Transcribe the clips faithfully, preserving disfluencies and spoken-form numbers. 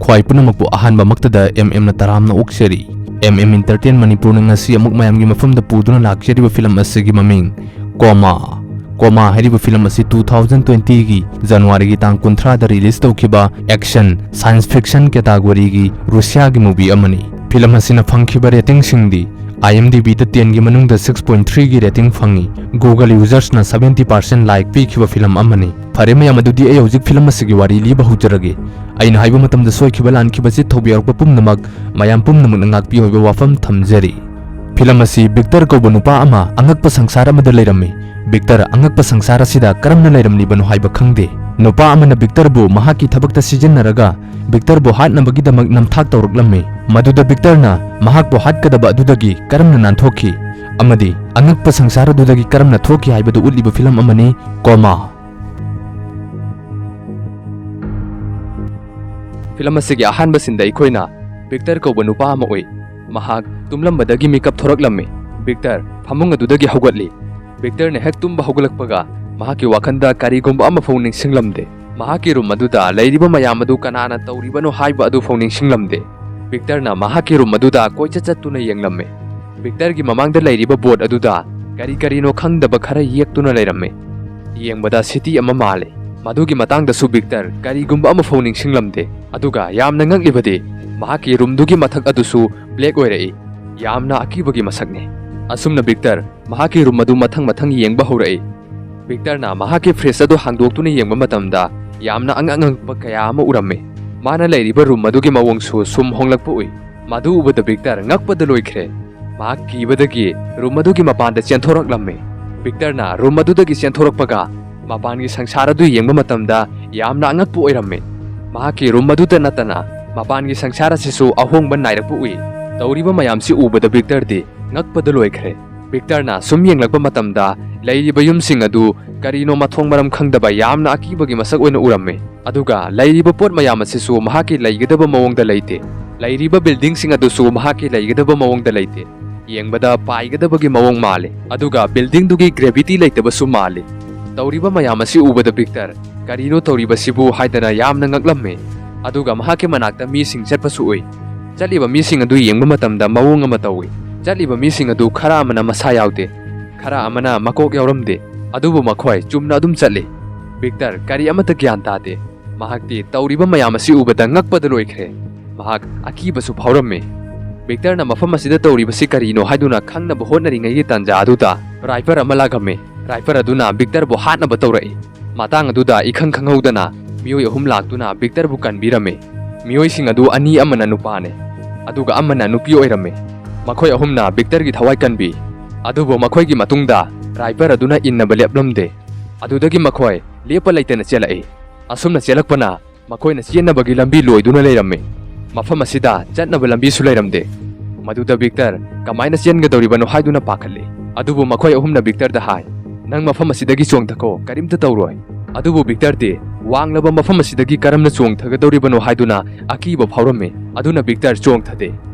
ꯈ꯭ꯋꯥꯏ ꯄꯨꯝꯅꯃꯛꯄꯨ ꯑꯍꯥꯟꯕꯃꯛꯇꯗ M M ꯅ ꯇꯔꯥꯝꯅ ꯑꯣꯛꯆꯔꯤ꯫ M M Entertain ꯃꯅꯤꯄꯨꯔꯅ ꯉꯁꯤ ꯑꯃꯨꯛ ꯃꯌꯥꯝꯒꯤ ꯃꯐꯝꯗ ꯄꯨꯗꯨꯅ ꯂꯥꯛꯆꯔꯤꯕ ꯐꯤꯂꯝ ꯑꯁꯤꯒꯤ ꯃꯃꯤꯡ ꯀꯣꯃꯥ꯫ ꯀꯣꯃꯥ ꯍꯥꯏꯔꯤꯕ ꯐꯤꯂꯝ ꯑꯁꯤ two thousand twenty ꯒꯤ ꯖꯅꯋꯥꯔꯤꯒꯤ ꯇꯥꯡ ꯀꯨꯟꯊ꯭ꯔꯥꯗ release ꯇꯧꯈꯤꯕ action, science fiction category ꯒꯤ ꯔꯨꯁꯤꯌꯥꯒꯤ movie ꯑꯃꯅꯤ꯫ ꯐꯤꯂꯝ ꯑꯁꯤꯅ ꯐꯪꯈꯤꯕ rating ꯁꯤꯡꯗꯤ IMDb ꯗ ten ꯒꯤ ꯃꯅꯨꯡꯗ six point three ꯒꯤ rating ꯐꯪꯉꯤ꯫ Google users ꯅ seventy percent like ꯄꯤꯈꯤꯕ ꯐꯤꯂꯝ ꯑꯃꯅꯤ꯫ ꯐꯔꯦ ꯃꯌꯥꯝ, ꯑꯗꯨꯗꯤ ꯑꯩ ꯍꯧꯖꯤꯛ ꯐꯤꯂꯝ ꯑꯁꯤꯒꯤ ꯋꯥꯔꯤ ꯂꯤꯕ ꯍꯧꯖꯔꯒꯦ꯫ ꯑꯩꯅ ꯍꯥꯏꯕ ꯃꯇꯝꯗ ꯁꯣꯏꯈꯤꯕ ꯂꯥꯟꯈꯤꯕꯁꯤ ꯊꯧꯕꯤꯔꯛꯄ ꯄꯨꯝꯅꯃꯛ, ꯃꯌꯥꯝ ꯄꯨꯝꯅꯃꯛꯅ ꯉꯥꯛꯄꯤꯌꯨ ꯍꯥꯏꯕ ꯋꯥꯐꯝ ꯊꯝꯖꯔꯤ꯫ ꯐꯤꯂꯝ ꯑꯁꯤ ꯕꯤꯛꯇꯔ ꯀꯧꯕ ꯅꯨꯄꯥ ꯑꯃ ꯑꯉꯛꯄ ꯁꯪꯁꯥꯔ ꯑꯃꯗ ꯂꯩꯔꯝꯃꯤ꯫ ꯕꯤꯛꯇꯔ ꯑꯉꯛꯄ ꯁꯪꯁꯥꯔ ꯑꯁꯤꯗ ꯀꯔꯝꯅ ꯂꯩꯔꯝꯂꯤꯕꯅꯣ ꯍꯥꯏꯕ ꯈꯪꯗꯦ꯫ ꯅꯨꯄꯥ ꯑꯃꯅ ꯕꯤꯛꯇꯔꯕꯨ ꯃꯍꯥꯛꯀꯤ ꯊꯕꯛꯇ ꯁꯤꯖꯤꯟꯅꯔꯒ ꯕꯤꯛꯇꯔꯕꯨ ꯍꯥꯠꯅꯕꯒꯤꯗꯃꯛ ꯅꯝꯊꯥꯛ ꯇꯧꯔꯛꯂꯝꯃꯤ꯫ ꯃꯗꯨꯗ ꯕꯤꯛꯇꯔꯅ ꯃꯍꯥꯛꯄꯨ ꯍꯥꯠꯀꯗꯕ ꯑꯗꯨꯗꯒꯤ ꯀꯔꯝꯅ ꯅꯥꯟꯊꯣꯛꯈꯤ ꯑꯃꯗꯤ ꯑꯉꯛꯄ ꯁꯪꯁꯥꯔ ꯑꯗꯨꯗꯒꯤ ꯀꯔꯝꯅ ꯊꯣꯛꯈꯤ ꯍꯥꯏꯕꯗꯨ ꯎꯠꯂꯤꯕ ꯐꯤꯂꯝ ꯑꯃꯅꯤ, ꯀꯣꯃꯥ꯫ ꯐꯤꯂꯝ ꯑꯁꯤꯒꯤ ꯑꯍꯥꯟꯕ ꯁꯤꯟꯗ ꯑꯩꯈꯣꯏꯅ ꯕꯤꯛꯇꯔ ꯀꯧꯕ ꯅꯨꯄꯥ ꯑꯃ ꯎꯏ꯫ ꯃꯍꯥꯛ ꯇꯨꯝꯂꯝꯕꯗꯒꯤ ꯃꯤꯀꯞ ꯊꯣꯔꯛꯂꯝꯃꯤ꯫ ꯕꯤꯛꯇꯔ ꯐꯃꯨꯡ ꯑꯗꯨꯗꯒꯤ ꯍꯧꯒꯠꯂꯤ꯫ ꯕꯤꯛꯇꯔꯅ ꯍꯦꯛ ꯇꯨꯝꯕ ꯍꯧꯒꯠꯂꯛꯄꯒ ꯃꯍꯥꯛꯀꯤ ꯋꯥꯈꯜꯗ ꯀꯔꯤꯒꯨꯝꯕ ꯑꯃꯐꯥꯎ ꯅꯤꯡꯁꯤꯡꯂꯝꯗꯦ꯫ ꯃꯍꯥꯛꯀꯤ ꯔꯨꯝ ꯑꯗꯨꯗ ꯂꯩꯔꯤꯕ ꯃꯌꯥꯝ ꯑꯗꯨ ꯀꯅꯥꯅ ꯇꯧꯔꯤꯕꯅꯣ ꯍꯥꯏꯕ ꯑꯗꯨꯐꯥꯎ ꯅꯤꯡꯁꯤꯡꯂꯝꯗꯦ꯫ ꯕꯤꯛꯇꯔꯅ ꯃꯍꯥꯛꯀꯤ ꯔꯨꯝ ꯑꯗꯨꯗ ꯀꯣꯏꯆꯠ ꯆꯠꯇꯨꯅ ꯌꯦꯡꯂꯝꯃꯤ꯫ ꯕꯤꯛꯇꯔꯒꯤ ꯃꯃꯥꯡꯗ ꯂꯩꯔꯤꯕ ꯕꯣꯔꯗ ꯑꯗꯨꯗ ꯀꯔꯤ ꯀꯔꯤꯅꯣ ꯈꯪꯗꯕ ꯈꯔ ꯌꯦꯛꯇꯨꯅ ꯂꯩꯔꯝꯃꯤ꯫ ꯌꯦꯡꯕꯗ ꯁꯤꯇꯤ ꯑꯃ ꯃꯥꯜꯂꯤ꯫ ꯃꯗꯨꯒꯤ ꯃꯇꯥꯡꯗꯁꯨ ꯕꯤꯛꯇꯔ ꯀꯔꯤꯒꯨꯝꯕ ꯑꯃꯐꯥꯎ ꯅꯤꯡꯁꯤꯡꯂꯝꯗꯦ꯫ ꯑꯗꯨꯒ ꯌꯥꯝꯅ ꯉꯛꯂꯤꯕꯗꯤ ꯃꯍꯥꯛꯀꯤ ꯔꯨꯝꯗꯨꯒꯤ ꯃꯊꯛ ꯑꯗꯨꯁꯨ ꯕ꯭ꯂꯦꯛ ꯑꯣꯏꯔꯛꯏ꯫ ꯌꯥꯝꯅ ꯑꯀꯤꯕꯒꯤ ꯃꯁꯛꯅꯤ꯫ ꯑꯁꯨꯝꯅ ꯕꯤꯛꯇꯔ ꯃꯍꯥꯛꯀꯤ ꯔꯨꯝ ꯑꯗꯨ ꯃꯊꯪ ꯃꯊꯪ ꯌꯦꯡꯕ ꯍꯧꯔꯛꯏ꯫ ꯕꯤꯛꯇꯔꯅ ꯃꯍꯥꯛꯀꯤ ꯐ꯭ꯔꯤꯖ ꯑꯗꯨ ꯍꯥꯡꯗꯣꯛꯇꯨꯅ ꯌꯦꯡꯕ ꯃꯇꯝꯗ ꯌꯥꯝꯅ ꯑꯉꯛ ꯑꯉꯛꯄ ꯀꯌꯥ ꯑꯃ ꯎꯔꯝꯃꯤ꯫ ꯃꯥꯅ ꯂꯩꯔꯤꯕ ꯔꯨꯝ ꯑꯗꯨꯒꯤ ꯃꯑꯣꯡꯁꯨ ꯁꯨꯝ ꯍꯣꯡꯂꯛꯄ ꯎꯏ꯫ ꯃꯗꯨ ꯎꯕꯗ ꯕꯤꯛꯇꯔ ꯉꯛꯄꯗ ꯂꯣꯏꯈ꯭ꯔꯦ꯫ ꯃꯍꯥꯛ ꯀꯤꯕꯗꯒꯤ ꯔꯨꯝ ꯑꯗꯨꯒꯤ ꯃꯄꯥꯟꯗ ꯆꯦꯟꯊꯣꯔꯛꯂꯝꯃꯤ꯫ ꯕꯤꯛꯇꯔꯅ ꯔꯨꯝ ꯑꯗꯨꯗꯒꯤ ꯆꯦꯟꯊꯣꯔꯛꯄꯒ ꯃꯄꯥꯟꯒꯤ ꯁꯪꯁꯥꯔ ꯑꯗꯨ ꯌꯦꯡꯕ ꯃꯇꯝꯗ ꯌꯥꯝꯅ ꯑꯉꯛꯄ ꯑꯣꯏꯔꯝꯃꯤ꯫ ꯃꯍꯥꯛꯀꯤ ꯔꯨꯝ ꯑꯗꯨꯗ ꯅꯠꯇꯅ ꯃꯄꯥꯟꯒꯤ ꯁꯪꯁꯥꯔ ꯑꯁꯤꯁꯨ ꯑꯍꯣꯡꯕ ꯅꯥꯏꯔꯛꯄ ꯎꯏ꯫ ꯇꯧꯔꯤꯕ ꯃꯌꯥꯝꯁꯤ ꯎꯕꯗ ꯕꯤꯛꯇꯔꯗꯤ ꯉꯛꯄꯗ ꯂꯣꯏꯈ꯭ꯔꯦ꯫ ꯕꯤꯛꯇꯔꯅ ꯁꯨꯝ ꯌꯦꯡꯂꯛꯄ ꯃꯇꯝꯗ ꯂꯩꯔꯤꯕ ꯌꯨꯝꯁꯤꯡ ꯑꯗꯨ ꯀꯔꯤꯅꯣ ꯃꯊꯣꯡ ꯃꯔꯝ ꯈꯪꯗꯕ ꯌꯥꯝꯅ ꯑꯀꯤꯕꯒꯤ ꯃꯁꯛ ꯑꯣꯏꯅ ꯎꯔꯝꯃꯤ꯫ ꯑꯗꯨꯒ ꯂꯩꯔꯤꯕ ꯄꯣꯠ ꯃꯌꯥꯝ ꯑꯁꯤꯁꯨ ꯃꯍꯥꯛꯀꯤ ꯂꯩꯒꯗꯕ ꯃꯑꯣꯡꯗ ꯂꯩꯇꯦ꯫ ꯂꯩꯔꯤꯕ ꯕꯤꯜꯗꯤꯡꯁꯤꯡ ꯑꯗꯨꯁꯨ ꯃꯍꯥꯛꯀꯤ ꯂꯩꯒꯗꯕ ꯃꯑꯣꯡꯗ ꯂꯩꯇꯦ꯫ ꯌꯦꯡꯕꯗ ꯄꯥꯏꯒꯗꯕꯒꯤ ꯃꯑꯣꯡ ꯃꯥꯜꯂꯤ꯫ ꯑꯗꯨꯒ ꯕꯤꯜꯗꯤꯡꯗꯨꯒꯤ ꯒ꯭ꯔꯦꯚꯤꯇꯤ ꯂꯩꯇꯕꯁꯨ ꯃꯥꯜꯂꯤ꯫ ꯇꯧꯔꯤꯕ ꯃꯌꯥꯝ ꯑꯁꯤ ꯎꯕꯗ ꯕꯤꯛꯇꯔ, "ꯀꯔꯤꯅꯣ ꯇꯧꯔꯤꯕꯁꯤꯕꯨ?" ꯍꯥꯏꯗꯅ ꯌꯥꯝꯅ ꯉꯛꯂꯝꯃꯤ꯫ ꯑꯗꯨꯒ ꯃꯍꯥꯛꯀꯤ ꯃꯅꯥꯛꯇ ꯃꯤꯁꯤꯡ ꯆꯠꯄꯁꯨ ꯎꯏ꯫ ꯆꯠꯂꯤꯕ ꯃꯤꯁꯤꯡ ꯑꯗꯨ ꯌꯦꯡꯕ ꯃꯇꯝꯗ ꯃꯑꯣꯡ ꯑꯃ ꯇꯧꯏ꯫ ꯆꯠꯂꯤꯕ ꯃꯤꯁꯤꯡ ꯑꯗꯨ ꯈꯔ ꯑꯃꯅ ꯃꯁꯥ ꯌꯥꯎꯗꯦ, ꯈꯔ ꯑꯃꯅ ꯃꯀꯣꯛ ꯌꯥꯎꯔꯝꯗꯦ, ꯑꯗꯨꯕꯨ ꯃꯈꯣꯏ ꯆꯨꯝꯅ ꯑꯗꯨꯝ ꯆꯠꯂꯤ꯫ ꯕꯤꯛꯇꯔ ꯀꯔꯤ ꯑꯃꯠꯇ ꯒ꯭ꯌꯥꯟ ꯇꯥꯗꯦ꯫ ꯃꯍꯥꯛꯇꯤ ꯇꯧꯔꯤꯕ ꯃꯌꯥꯝ ꯑꯁꯤ ꯎꯕꯗ ꯉꯛꯄꯗ ꯂꯣꯏꯈ꯭ꯔꯦ꯫ ꯃꯍꯥꯛ ꯑꯀꯤꯕꯁꯨ ꯐꯥꯎꯔꯝꯃꯤ꯫ ꯕꯤꯛꯇꯔꯅ ꯃꯐꯝ ꯑꯁꯤꯗ ꯇꯧꯔꯤꯕꯁꯤ ꯀꯔꯤꯅꯣ ꯍꯥꯏꯗꯨꯅ ꯈꯪꯅꯕ ꯍꯣꯠꯅꯔꯤꯉꯩꯒꯤ ꯇꯥꯟꯖꯥ ꯑꯗꯨꯗ ꯔꯥꯏꯐꯔ ꯑꯃ ꯂꯥꯛꯂꯝꯃꯤ꯫ ꯔꯥꯏꯐꯔ ꯑꯗꯨꯅ ꯕꯤꯛꯇꯔꯕꯨ ꯍꯥꯠꯅꯕ ꯇꯧꯔꯛꯏ꯫ ꯃꯇꯥꯡ ꯑꯗꯨꯗ ꯏꯈꯪ ꯈꯪꯍꯧꯗꯅ ꯃꯤꯑꯣꯏ ꯑꯍꯨꯝ ꯂꯥꯛꯇꯨꯅ ꯕꯤꯛꯇꯔꯕꯨ ꯀꯟꯕꯤꯔꯝꯃꯤ꯫ ꯃꯤꯑꯣꯏꯁꯤꯡ ꯑꯗꯨ ꯑꯅꯤ ꯑꯃꯅ ꯅꯨꯄꯥꯅꯤ, ꯑꯗꯨꯒ ꯑꯃꯅ ꯅꯨꯄꯤ ꯑꯣꯏꯔꯝꯃꯤ꯫ ꯃꯈꯣꯏ ꯑꯍꯨꯝꯅ ꯕꯤꯛꯇꯔꯒꯤ ꯊꯋꯥꯏ ꯀꯟꯕꯤ꯫ ꯑꯗꯨꯕꯨ ꯃꯈꯣꯏꯒꯤ ꯃꯇꯨꯡꯗ ꯔꯥꯏꯐꯔ ꯑꯗꯨꯅ ꯏꯟꯅꯕ ꯂꯦꯞꯂꯝꯗꯦ꯫ ꯑꯗꯨꯗꯒꯤ ꯃꯈꯣꯏ ꯂꯦꯞꯄ ꯂꯩꯇꯅ ꯆꯦꯜꯂꯛꯏ꯫ ꯑꯁꯨꯝꯅ ꯆꯦꯜꯂꯛꯄꯅ ꯃꯈꯣꯏꯅ ꯆꯦꯟꯅꯕꯒꯤ ꯂꯝꯕꯤ ꯂꯣꯏꯗꯨꯅ ꯂꯩꯔꯝꯃꯤ꯫ ꯃꯐꯝ ꯑꯁꯤꯗ ꯆꯠꯅꯕ ꯂꯝꯕꯤꯁꯨ ꯂꯩꯔꯝꯗꯦ꯫ ꯃꯗꯨꯗ ꯕꯤꯛꯇꯔ ꯀꯃꯥꯏꯅ ꯆꯦꯟꯒꯗꯧꯔꯤꯕꯅꯣ ꯍꯥꯏꯗꯨꯅ ꯄꯥꯈꯠꯂꯤ꯫ ꯑꯗꯨꯕꯨ ꯃꯈꯣꯏ ꯑꯍꯨꯝꯅ ꯕꯤꯛꯇꯔꯗ ꯍꯥꯏ, "ꯅꯪ ꯃꯐꯝ ꯑꯁꯤꯗꯒꯤ ꯆꯣꯡꯊꯈꯣ, ꯀꯔꯤꯝꯇ ꯇꯧꯔꯣꯏ"꯫ ꯑꯗꯨꯕꯨ ꯕꯤꯛꯇꯔꯗꯤ ꯋꯥꯡꯂꯕ ꯃꯐꯝ ꯑꯁꯤꯗꯒꯤ ꯀꯔꯝꯅ ꯆꯣꯡꯊꯒꯗꯧꯔꯤꯕꯅꯣ ꯍꯥꯏꯗꯨꯅ ꯑꯀꯤꯕ ꯐꯥꯎꯔꯝꯃꯤ꯫ ꯑꯗꯨꯅ ꯕꯤꯛꯇꯔ ꯆꯣꯡꯊꯗꯦ꯫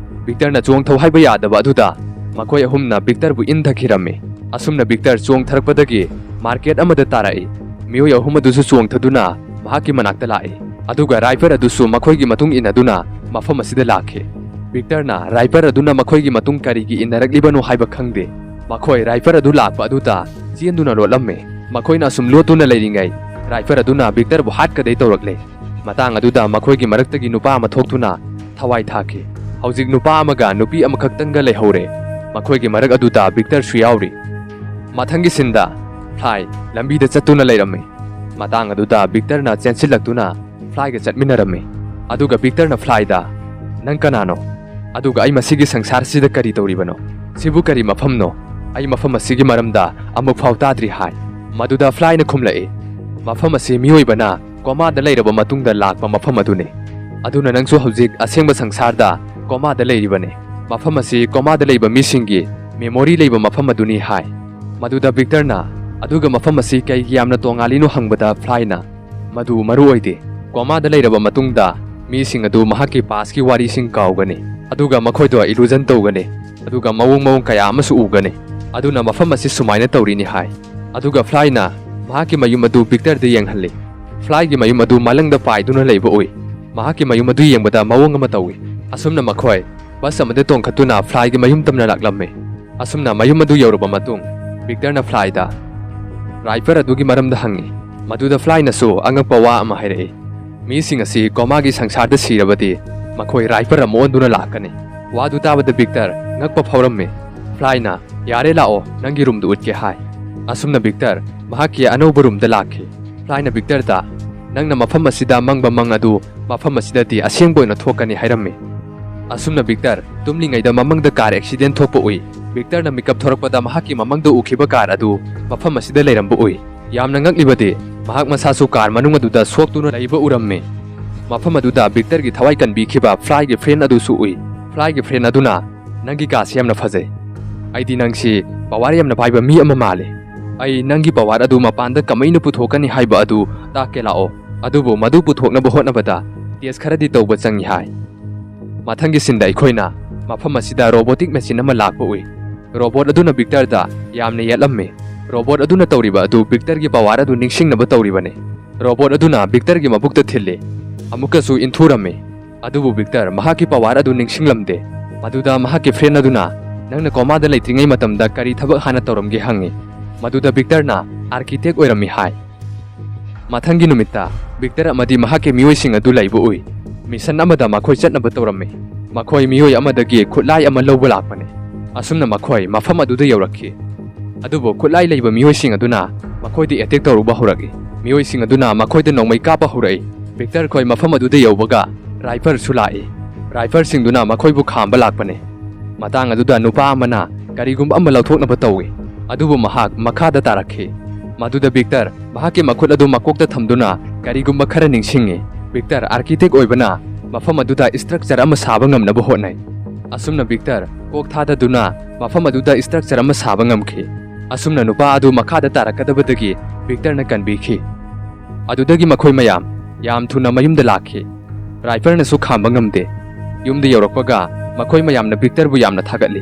ꯕꯤꯛꯇꯔꯅ ꯆꯣꯡꯊꯧ ꯍꯥꯏꯕ ꯌꯥꯗꯕ ꯑꯗꯨꯗ ꯃꯈꯣꯏ ꯑꯍꯨꯝꯅ ꯕꯤꯛꯇꯔꯕꯨ ꯏꯟꯊꯈꯤꯔꯝꯃꯤ꯫ ꯑꯁꯨꯝꯅ ꯕꯤꯛꯇꯔ ꯆꯣꯡꯊꯔꯛꯄꯗꯒꯤ ꯃꯥꯔꯀꯦꯠ ꯑꯃꯗ ꯇꯥꯔꯛꯏ꯫ ꯃꯤꯑꯣꯏ ꯑꯍꯨꯝ ꯑꯗꯨꯁꯨ ꯆꯣꯡꯊꯗꯨꯅ ꯃꯍꯥꯛꯀꯤ ꯃꯅꯥꯛꯇ ꯂꯥꯛꯏ꯫ ꯑꯗꯨꯒ ꯔꯥꯏꯐꯔ ꯑꯗꯨꯁꯨ ꯃꯈꯣꯏꯒꯤ ꯃꯇꯨꯡ ꯏꯟꯅꯗꯨꯅ ꯃꯐꯝ ꯑꯁꯤꯗ ꯂꯥꯛꯈꯤ꯫ ꯕꯤꯛꯇꯔꯅ ꯔꯥꯏꯐꯔ ꯑꯗꯨꯅ ꯃꯈꯣꯏꯒꯤ ꯃꯇꯨꯡ ꯀꯔꯤꯒꯤ ꯏꯟꯅꯔꯛꯂꯤꯕꯅꯣ ꯍꯥꯏꯕ ꯈꯪꯗꯦ꯫ ꯃꯈꯣꯏ ꯔꯥꯏꯐꯔ ꯑꯗꯨ ꯂꯥꯛꯄ ꯑꯗꯨꯗ ꯆꯦꯟꯗꯨꯅ ꯂꯣꯠꯂꯝꯃꯤ꯫ ꯃꯈꯣꯏꯅ ꯑꯁꯨꯝ ꯂꯣꯠꯇꯨꯅ ꯂꯩꯔꯤꯉꯩ ꯔꯥꯏꯐꯔ ꯑꯗꯨꯅ ꯕꯤꯛꯇꯔꯕꯨ ꯍꯥꯠꯀꯗꯩ ꯇꯧꯔꯛꯂꯦ꯫ ꯃꯇꯥꯡ ꯑꯗꯨꯗ ꯃꯈꯣꯏꯒꯤ ꯃꯔꯛꯇꯒꯤ ꯅꯨꯄꯥ ꯑꯃ ꯊꯣꯛꯇꯨꯅ ꯊꯋꯥꯏ ꯊꯥꯈꯤ꯫ ꯍꯧꯖꯤꯛ ꯅꯨꯄꯥ ꯑꯃꯒ ꯅꯨꯄꯤ ꯑꯃꯈꯛꯇꯪꯒ ꯂꯩꯍꯧꯔꯦ꯫ ꯃꯈꯣꯏꯒꯤ ꯃꯔꯛ ꯑꯗꯨꯗ ꯕꯤꯛꯇꯔꯁꯨ ꯌꯥꯎꯔꯤ꯫ ꯃꯊꯪꯒꯤ ꯁꯤꯟꯗ ꯐ꯭ꯂꯥꯏ ꯂꯝꯕꯤꯗ ꯆꯠꯇꯨꯅ ꯂꯩꯔꯝꯃꯤ꯫ ꯃꯇꯥꯡ ꯑꯗꯨꯗ ꯕꯤꯛꯇꯔꯅ ꯆꯦꯟꯁꯤꯜꯂꯛꯇꯨꯅ ꯐ꯭ꯂꯥꯏꯒ ꯆꯠꯃꯤꯟꯅꯔꯝꯃꯤ꯫ ꯑꯗꯨꯒ ꯕꯤꯛꯇꯔꯅ ꯐ꯭ꯂꯥꯏꯗ, "ꯅꯪ ꯀꯅꯥꯅꯣ? ꯑꯗꯨꯒ ꯑꯩ ꯃꯁꯤꯒꯤ ꯁꯪꯁꯥꯔꯁꯤꯗ ꯀꯔꯤ ꯇꯧꯔꯤꯕꯅꯣ? ꯁꯤꯕꯨ ꯀꯔꯤ ꯃꯐꯝꯅꯣ? ꯑꯩ ꯃꯐꯝ ꯑꯁꯤꯒꯤ ꯃꯔꯝꯗ ꯑꯃꯨꯛ ꯐꯥꯎ ꯇꯥꯗ꯭ꯔꯤ" ꯍꯥꯏ꯫ ꯃꯗꯨꯗ ꯐ꯭ꯂꯥꯏꯅ ꯈꯨꯝꯂꯛꯏ, "ꯃꯐꯝ ꯑꯁꯤ ꯃꯤꯑꯣꯏꯕꯅ ꯀꯣꯃꯥꯗ ꯂꯩꯔꯕ ꯃꯇꯨꯡꯗ ꯂꯥꯛꯄ ꯃꯐꯝ ꯑꯗꯨꯅꯤ꯫ ꯑꯗꯨꯅ ꯅꯪꯁꯨ ꯍꯧꯖꯤꯛ ꯑꯁꯦꯡꯕ ꯁꯪꯁꯥꯔꯗ ꯀꯣꯃꯥꯗ ꯂꯩꯔꯤꯕꯅꯤ꯫ ꯃꯐꯝ ꯑꯁꯤ ꯀꯣꯃꯥꯗ ꯂꯩꯕ ꯃꯤꯁꯤꯡꯒꯤ ꯃꯦꯃꯣꯔꯤ ꯂꯩꯕ ꯃꯐꯝ ꯑꯗꯨꯅꯤ" ꯍꯥꯏ꯫ ꯃꯗꯨꯗ ꯕꯤꯛꯇꯔꯅ, "ꯑꯗꯨꯒ ꯃꯐꯝ ꯑꯁꯤ ꯀꯩꯒꯤ ꯌꯥꯝꯅ ꯇꯣꯉꯥꯜꯂꯤꯅꯣ?" ꯍꯪꯕꯗ ꯐ꯭ꯂꯥꯏꯅ, "ꯃꯗꯨ ꯃꯔꯨ ꯑꯣꯏꯗꯦ꯫ ꯀꯣꯃꯥꯗ ꯂꯩꯔꯕ ꯃꯇꯨꯡꯗ ꯃꯤꯁꯤꯡ ꯑꯗꯨ ꯃꯍꯥꯛꯀꯤ ꯄꯥꯁꯀꯤ ꯋꯥꯔꯤꯁꯤꯡ ꯀꯥꯎꯒꯅꯤ, ꯑꯗꯨꯒ ꯃꯈꯣꯏꯗꯣ ꯏꯂꯨꯖꯟ ꯇꯧꯒꯅꯤ, ꯑꯗꯨꯒ ꯃꯑꯣꯡ ꯃꯑꯣꯡ ꯀꯌꯥ ꯑꯃꯁꯨ ꯎꯒꯅꯤ꯫ ꯑꯗꯨꯅ ꯃꯐꯝ ꯑꯁꯤ ꯁꯨꯃꯥꯏꯅ ꯇꯧꯔꯤꯅꯤ" ꯍꯥꯏ꯫ ꯑꯗꯨꯒ ꯐ꯭ꯂꯥꯏꯅ ꯃꯍꯥꯛꯀꯤ ꯃꯌꯨꯝ ꯑꯗꯨ ꯕꯤꯛꯇꯔꯗ ꯌꯦꯡꯍꯜꯂꯤ꯫ ꯐ꯭ꯂꯥꯏꯒꯤ ꯃꯌꯨꯝ ꯑꯗꯨ ꯃꯂꯪꯗ ꯄꯥꯏꯗꯨꯅ ꯂꯩꯕ ꯎꯏ꯫ ꯃꯍꯥꯛꯀꯤ ꯃꯌꯨꯝ ꯑꯗꯨ ꯌꯦꯡꯕꯗ ꯃꯑꯣꯡ ꯑꯃ ꯇꯧꯏ꯫ ꯑꯁꯨꯝꯅ ꯃꯈꯣꯏ ꯕꯁ ꯑꯃꯗ ꯇꯣꯡꯈꯠꯇꯨꯅ ꯐ꯭ꯂꯥꯏꯒꯤ ꯃꯌꯨꯝ ꯇꯝꯅ ꯂꯥꯛꯂꯝꯃꯤ꯫ ꯑꯁꯨꯝꯅ ꯃꯌꯨꯝ ꯑꯗꯨ ꯌꯧꯔꯕ ꯃꯇꯨꯡ, ꯚꯤꯛꯇꯔꯅ ꯐ꯭ꯂꯥꯏꯗ, ꯔꯥꯏꯄꯔ ꯑꯗꯨꯒꯤ ꯃꯔꯝꯗ ꯍꯪꯉꯤ꯫ ꯃꯗꯨꯗ ꯐ꯭ꯂꯥꯏꯅꯁꯨ ꯑꯉꯛꯄ ꯋꯥ ꯑꯃ ꯍꯥꯏꯔꯛꯏ꯫ ꯃꯤꯁꯤꯡ ꯑꯁꯤ ꯀꯣꯃꯥꯒꯤ ꯁꯪꯁꯥꯔꯗ ꯁꯤꯔꯕꯗꯤ ꯃꯈꯣꯏ ꯔꯥꯏꯄꯔ ꯑꯃ ꯑꯣꯟꯗꯨꯅ ꯂꯥꯛꯀꯅꯤ꯫ ꯋꯥꯗꯨ ꯇꯥꯕꯗ ꯚꯤꯛꯇꯔ ꯉꯛꯄ ꯐꯥꯎꯔꯝꯃꯤ꯫ ꯐ꯭ꯂꯥꯏꯅ, "ꯌꯥꯔꯦ, ꯂꯥꯛꯑꯣ, ꯅꯪꯒꯤ ꯔꯨꯝꯗꯨ ꯎꯠꯀꯦ," ꯍꯥꯏ꯫ ꯑꯁꯨꯝꯅ ꯚꯤꯛꯇꯔ ꯃꯍꯥꯛꯀꯤ ꯑꯅꯧꯕ ꯔꯨꯝꯗ ꯂꯥꯛꯈꯤ꯫ ꯐ꯭ꯂꯥꯏꯅ ꯚꯤꯛꯇꯔꯗ, "ꯅꯪꯅ ꯃꯐꯝ ꯑꯁꯤꯗ ꯃꯪꯕ ꯃꯪ ꯑꯗꯨ ꯃꯐꯝ ꯑꯁꯤꯗꯗꯤ ꯑꯁꯦꯡꯕ ꯑꯣꯏꯅ ꯊꯣꯛꯀꯅꯤ," ꯍꯥꯏꯔꯝꯃꯤ꯫ ꯑꯁꯨꯝꯅ ꯚꯤꯛꯇꯔ ꯇꯨꯝꯂꯤꯉꯩꯗ ꯃꯃꯪꯗ ꯀꯥꯔ ꯑꯦꯛꯁꯤꯗꯦꯟ ꯊꯣꯛꯄ ꯎꯏ꯫ ꯚꯤꯛꯇꯔꯅ ꯃꯤꯀꯞ ꯊꯣꯔꯛꯄꯗ ꯃꯍꯥꯛꯀꯤ ꯃꯃꯪꯗ ꯎꯈꯤꯕ ꯀꯥꯔ ꯑꯗꯨ ꯃꯐꯝ ꯑꯁꯤꯗ ꯂꯩꯔꯝꯕ ꯎꯏ꯫ ꯌꯥꯝꯅ ꯉꯛꯂꯤꯕꯗꯤ, ꯃꯍꯥꯛ ꯃꯁꯥꯁꯨ ꯀꯥꯔ ꯃꯅꯨꯡ ꯑꯗꯨꯗ ꯁꯣꯛꯇꯨꯅ ꯂꯩꯕ ꯎꯔꯝꯃꯤ꯫ ꯃꯐꯝ ꯑꯗꯨꯗ ꯚꯤꯛꯇꯔꯒꯤ ꯊꯋꯥꯏ ꯀꯟꯕꯤꯈꯤꯕ ꯐ꯭ꯂꯥꯏꯒꯤ ꯐ꯭ꯔꯦꯟ ꯑꯗꯨꯁꯨ ꯎꯏ꯫ ꯐ꯭ꯂꯥꯏꯒꯤ ꯐ꯭ꯔꯦꯟ ꯑꯗꯨꯅ, "ꯅꯪꯒꯤ ꯀꯥꯁꯤ ꯌꯥꯝꯅ ꯐꯖꯩ꯫ ꯑꯩꯗꯤ ꯅꯪꯁꯤ ꯄꯋꯥꯔ ꯌꯥꯝꯅ ꯄꯥꯏꯕ ꯃꯤ ꯑꯃ ꯃꯥꯜꯂꯤ꯫ ꯑꯩ ꯅꯪꯒꯤ ꯄꯋꯥꯔ ꯑꯗꯨ ꯃꯄꯥꯟꯗ ꯀꯃꯥꯏꯅ ꯄꯨꯊꯣꯛꯀꯅꯤ ꯍꯥꯏꯕ ꯑꯗꯨ ꯇꯥꯛꯀꯦ ꯂꯥꯛꯑꯣ꯫ ꯑꯗꯨꯕꯨ ꯃꯗꯨ ꯄꯨꯊꯣꯛꯅꯕ ꯍꯣꯠꯅꯕꯗ ꯇꯦꯁ ꯈꯔꯗꯤ ꯇꯧꯕ ꯆꯪꯏ," ꯍꯥꯏ꯫ ꯃꯊꯪꯒꯤ ꯁꯤꯟꯗ ꯑꯩꯈꯣꯏꯅ ꯃꯐꯝ ꯑꯁꯤꯗ ꯔꯣꯕꯣꯇꯤꯛ ꯃꯦꯆꯤꯟ ꯑꯃ ꯂꯥꯛꯄ ꯎꯏ꯫ ꯔꯣꯕꯣꯠ ꯑꯗꯨꯅ ꯚꯤꯛꯇꯔꯗ ꯌꯥꯝꯅ ꯌꯦꯠꯂꯝꯃꯤ꯫ ꯔꯣꯕꯣꯠ ꯑꯗꯨꯅ ꯇꯧꯔꯤꯕ ꯑꯗꯨ ꯚꯤꯛꯇꯔꯒꯤ ꯄꯋꯥꯔ ꯑꯗꯨ ꯅꯤꯡꯁꯤꯡꯅꯕ ꯇꯧꯔꯤꯕꯅꯤ꯫ ꯔꯣꯕꯣꯠ ꯑꯗꯨꯅ ꯚꯤꯛꯇꯔꯒꯤ ꯃꯕꯨꯛꯇ ꯊꯤꯜꯂꯤ꯫ ꯑꯃꯨꯛꯀꯁꯨ ꯏꯟꯊꯨꯔꯝꯃꯤ꯫ ꯑꯗꯨꯕꯨ ꯚꯤꯛꯇꯔ ꯃꯍꯥꯛꯀꯤ ꯄꯋꯥꯔ ꯑꯗꯨ ꯅꯤꯡꯁꯤꯡꯂꯝꯗꯦ꯫ ꯃꯗꯨꯗ ꯃꯍꯥꯛꯀꯤ ꯐ꯭ꯔꯦꯟ ꯑꯗꯨꯅ, "ꯅꯪꯅ ꯀꯣꯃꯥꯗ ꯂꯩꯇ꯭ꯔꯤꯉꯩ ꯃꯇꯝꯗ ꯀꯔꯤ ꯊꯕꯛ ꯍꯥꯟꯅ ꯇꯧꯔꯝꯒꯦ?" ꯍꯪꯉꯤ꯫ ꯃꯗꯨꯗ ꯚꯤꯛꯇꯔꯅ ꯑꯥꯔꯀꯤꯇꯦꯛ ꯑꯣꯏꯔꯝꯃꯤ ꯍꯥꯏ꯫ ꯃꯊꯪꯒꯤ ꯅꯨꯃꯤꯠꯇ ꯚꯤꯛꯇꯔ ꯑꯃꯗꯤ ꯃꯍꯥꯛꯀꯤ ꯃꯤꯑꯣꯏꯁꯤꯡ ꯑꯗꯨ ꯂꯩꯕ ꯎꯏ꯫ ꯃꯤꯁꯟ ꯑꯃꯗ ꯃꯈꯣꯏ ꯆꯠꯅꯕ ꯇꯧꯔꯝꯃꯤ꯫ ꯃꯈꯣꯏ ꯃꯤꯑꯣꯏ ꯑꯃꯗꯒꯤ ꯈꯨꯠꯂꯥꯏ ꯑꯃ ꯂꯧꯕ ꯂꯥꯛꯄꯅꯤ꯫ ꯑꯁꯨꯝꯅ ꯃꯈꯣꯏ ꯃꯐꯝ ꯑꯗꯨꯗ ꯌꯧꯔꯛꯈꯤ꯫ ꯑꯗꯨꯕꯨ ꯈꯨꯠꯂꯥꯏ ꯂꯩꯕ ꯃꯤꯑꯣꯏꯁꯤꯡ ꯑꯗꯨꯅ ꯃꯈꯣꯏꯗ ꯑꯦꯇꯦꯛ ꯇꯧꯔꯨꯕ ꯍꯧꯔꯛꯏ꯫ ꯃꯤꯑꯣꯏꯁꯤꯡ ꯑꯗꯨꯅ ꯃꯈꯣꯏꯗ ꯅꯣꯡꯃꯩ ꯀꯥꯞꯄ ꯍꯧꯔꯛꯏ꯫ ꯚꯤꯛꯇꯔ ꯈꯣꯏ ꯃꯐꯝ ꯑꯗꯨꯗ ꯌꯧꯕꯒ ꯔꯥꯏꯐꯔꯁꯨ ꯂꯥꯛꯏ꯫ ꯔꯥꯏꯐꯔꯁꯤꯡꯗꯨꯅ ꯃꯈꯣꯏꯕꯨ ꯈꯥꯝꯕ ꯂꯥꯛꯄꯅꯤ꯫ ꯃꯇꯥꯡ ꯑꯗꯨꯗ ꯅꯨꯄꯥ ꯑꯃꯅ ꯀꯔꯤꯒꯨꯝꯕ ꯑꯃ ꯂꯧꯊꯣꯛꯅꯕ ꯇꯧꯏ, ꯑꯗꯨꯕꯨ ꯃꯍꯥꯛ ꯃꯈꯥꯗ ꯇꯥꯔꯛꯈꯤ꯫ ꯃꯗꯨꯗ ꯚꯤꯛꯇꯔ ꯃꯍꯥꯛꯀꯤ ꯃꯈꯨꯠ ꯑꯗꯨ ꯃꯀꯣꯛꯇ ꯊꯝꯗꯨꯅ ꯀꯔꯤꯒꯨꯝꯕ ꯈꯔ ꯅꯤꯡꯁꯤꯡꯉꯤ꯫ ꯚꯤꯛꯇꯔ ꯑꯥꯔꯀꯤꯇꯦꯛ ꯑꯣꯏꯕꯅ ꯃꯐꯝ ꯑꯗꯨꯗ ꯏꯁꯇ꯭ꯔꯛꯆꯔ ꯑꯃ ꯁꯥꯕ ꯉꯝꯅꯕ ꯍꯣꯠꯅꯩ꯫ ꯑꯁꯨꯝꯅ ꯚꯤꯛꯇꯔ ꯀꯣꯛ ꯊꯥꯗꯗꯨꯅ ꯃꯐꯝ ꯑꯗꯨꯗ ꯏꯁꯇ꯭ꯔꯛꯆꯔ ꯑꯃ ꯁꯥꯕ ꯉꯝꯈꯤ꯫ ꯑꯁꯨꯝꯅ ꯅꯨꯄꯥ ꯑꯗꯨ ꯃꯈꯥꯗ ꯇꯥꯔꯛꯀꯗꯕꯗꯒꯤ ꯚꯤꯛꯇꯔꯅ ꯀꯟꯕꯤꯈꯤ꯫ ꯑꯗꯨꯗꯒꯤ ꯃꯈꯣꯏ ꯃꯌꯥꯝ ꯌꯥꯝ ꯊꯨꯅ ꯃꯌꯨꯝꯗ ꯂꯥꯛꯈꯤ꯫ ꯔꯥꯏꯐꯔꯅꯁꯨ ꯈꯥꯝꯕ ꯉꯝꯗꯦ꯫ ꯌꯨꯝꯗ ꯌꯧꯔꯛꯄꯒ ꯃꯈꯣꯏ ꯃꯌꯥꯝꯅ ꯚꯤꯛꯇꯔꯕꯨ ꯌꯥꯝꯅ ꯊꯥꯒꯠꯂꯤ꯫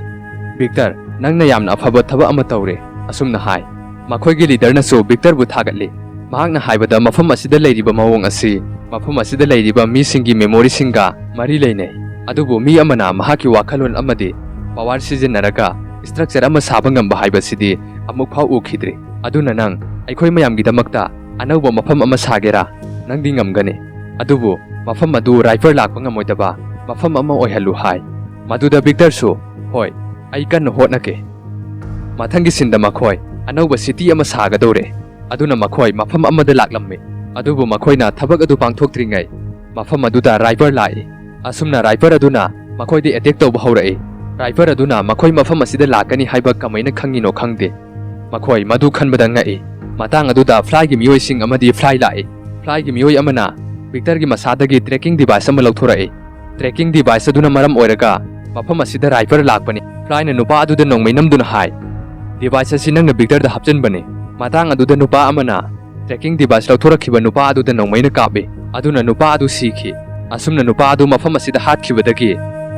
"ꯚꯤꯛꯇꯔ, ꯅꯪꯅ ꯌꯥꯝꯅ ꯑꯐꯕ ꯊꯕꯛ ꯑꯃ ꯇꯧꯔꯦ," ꯑꯁꯨꯝꯅ ꯍꯥꯏ꯫ ꯃꯈꯣꯏꯒꯤ ꯂꯤꯗꯔꯅꯁꯨ ꯚꯤꯛꯇꯔꯕꯨ ꯊꯥꯒꯠꯂꯤ꯫ ꯃꯍꯥꯛꯅ ꯍꯥꯏꯕꯗ, ꯃꯐꯝ ꯑꯁꯤꯗ ꯂꯩꯔꯤꯕ ꯃꯑꯣꯡ ꯑꯁꯤ ꯃꯐꯝ ꯑꯁꯤꯗ ꯂꯩꯔꯤꯕ ꯃꯤꯁꯤꯡꯒꯤ ꯃꯦꯃꯣꯔꯤꯁꯤꯡꯒ ꯃꯔꯤ ꯂꯩꯅꯩ꯫ ꯑꯗꯨꯕꯨ ꯃꯤ ꯑꯃꯅ ꯃꯍꯥꯛꯀꯤ ꯋꯥꯈꯜꯂꯣꯟ ꯑꯃꯗꯤ ꯄꯥꯋꯔ ꯁꯤꯖꯤꯟꯅꯔꯒ ꯁ꯭ꯇ꯭ꯔꯛꯆꯔ ꯑꯃ ꯁꯥꯕ ꯉꯝꯕ ꯍꯥꯏꯕꯁꯤꯗꯤ ꯑꯃꯨꯛ ꯐꯥꯎ ꯎꯈꯤꯗ꯭ꯔꯤ꯫ ꯑꯗꯨꯅ ꯅꯪ ꯑꯩꯈꯣꯏ ꯃꯌꯥꯝꯒꯤꯗꯃꯛꯇ ꯑꯅꯧꯕ ꯃꯐꯝ ꯑꯃ ꯁꯥꯒꯦꯔꯥ? ꯅꯪꯗꯤ ꯉꯝꯒꯅꯤ꯫ ꯑꯗꯨꯕꯨ ꯃꯐꯝ ꯑꯗꯨ ꯔꯥꯏꯄꯔ ꯂꯥꯛꯄ ꯉꯝꯃꯣꯏꯗꯕ ꯃꯐꯝ ꯑꯃ ꯑꯣꯏꯍꯜꯂꯨ ꯍꯥꯏ꯫ ꯃꯗꯨꯗ ꯕꯤꯛꯇꯔꯁꯨ, "ꯍꯣꯏ, ꯑꯩ ꯀꯟꯅ ꯍꯣꯠꯅꯒꯦ"꯫ ꯃꯊꯪꯒꯤ ꯁꯤꯟꯗ ꯃꯈꯣꯏ ꯑꯅꯧꯕ ꯁꯤꯇꯤ ꯑꯃ ꯁꯥꯒꯗꯧꯔꯦ꯫ ꯑꯗꯨꯅ ꯃꯈꯣꯏ ꯃꯐꯝ ꯑꯃꯗ ꯂꯥꯛꯂꯝꯃꯤ꯫ ꯑꯗꯨꯕꯨ ꯃꯈꯣꯏꯅ ꯊꯕꯛ ꯑꯗꯨ ꯄꯥꯡꯊꯣꯛꯇ꯭ꯔꯤꯉꯩ ꯃꯐꯝ ꯑꯗꯨꯗ ꯔꯥꯏꯄꯔ ꯂꯥꯛꯏ꯫ ꯑꯁꯨꯝꯅ ꯔꯥꯏꯄꯔ ꯑꯗꯨꯅ ꯃꯈꯣꯏꯗ ꯑꯦꯇꯦꯛ ꯇꯧꯕ ꯍꯧꯔꯛꯏ꯫ ꯔꯥꯏꯄꯔ ꯑꯗꯨꯅ ꯃꯈꯣꯏ ꯃꯐꯝ ꯑꯁꯤꯗ ꯂꯥꯛꯀꯅꯤ ꯍꯥꯏꯕ ꯀꯃꯥꯏꯅ ꯈꯪꯉꯤꯅꯣ ꯈꯪꯗꯦ꯫ ꯃꯈꯣꯏ ꯃꯗꯨ ꯈꯟꯕꯗ ꯉꯛꯏ꯫ ꯃꯇꯥꯡ ꯑꯗꯨꯗ ꯐ꯭ꯂꯥꯏꯒꯤ ꯃꯤꯑꯣꯏꯁꯤꯡ ꯑꯃꯗꯤ ꯐ꯭ꯂꯥꯏ ꯂꯥꯛꯏ꯫ ꯐ꯭ꯂꯥꯏꯒꯤ ꯃꯤꯑꯣꯏ ꯑꯃꯅ ꯕꯤꯛꯇꯔꯒꯤ ꯃꯁꯥꯗꯒꯤ ꯇ꯭ꯔꯦꯀꯤꯡ ꯗꯤꯚꯥꯏꯁ ꯑꯃ ꯂꯧꯊꯣꯔꯛꯏ꯫ ꯇ꯭ꯔꯦꯀꯤꯡ ꯗꯤꯚꯥꯏꯁ ꯑꯗꯨꯅ ꯃꯔꯝ ꯑꯣꯏꯔꯒ ꯃꯐꯝ ꯑꯁꯤꯗ ꯔꯥꯏꯄꯔ ꯂꯥꯛꯄꯅꯤ꯫ ꯐ꯭ꯂꯥꯏꯅ ꯅꯨꯄꯥ ꯑꯗꯨꯗ ꯅꯣꯡꯃꯩ ꯅꯝꯗꯨꯅ ꯍꯥꯏ, "ꯗꯤꯚꯥꯏꯁ ꯑꯁꯤ ꯅꯪꯅ ꯕꯤꯛꯇꯔꯗ ꯍꯥꯞꯆꯤꯟꯕꯅꯤ"꯫ ꯃꯇꯥꯡ ꯑꯗꯨꯗ ꯅꯨꯄꯥ ꯑꯃꯅ ꯇ꯭ꯔꯦꯀꯤꯡ ꯗꯤꯚꯥꯏꯁ ꯂꯧꯊꯣꯔꯛꯈꯤꯕ ꯅꯨꯄꯥ ꯑꯗꯨꯗ ꯅꯣꯡꯃꯩꯅ ꯀꯥꯞꯄꯤ꯫ ꯑꯗꯨꯅ ꯅꯨꯄꯥ ꯑꯗꯨ ꯁꯤꯈꯤ꯫ ꯑꯁꯨꯝꯅ ꯅꯨꯄꯥ ꯑꯗꯨ ꯃꯐꯝ ꯑꯁꯤꯗ ꯍꯥꯠꯈꯤꯕꯗꯒꯤ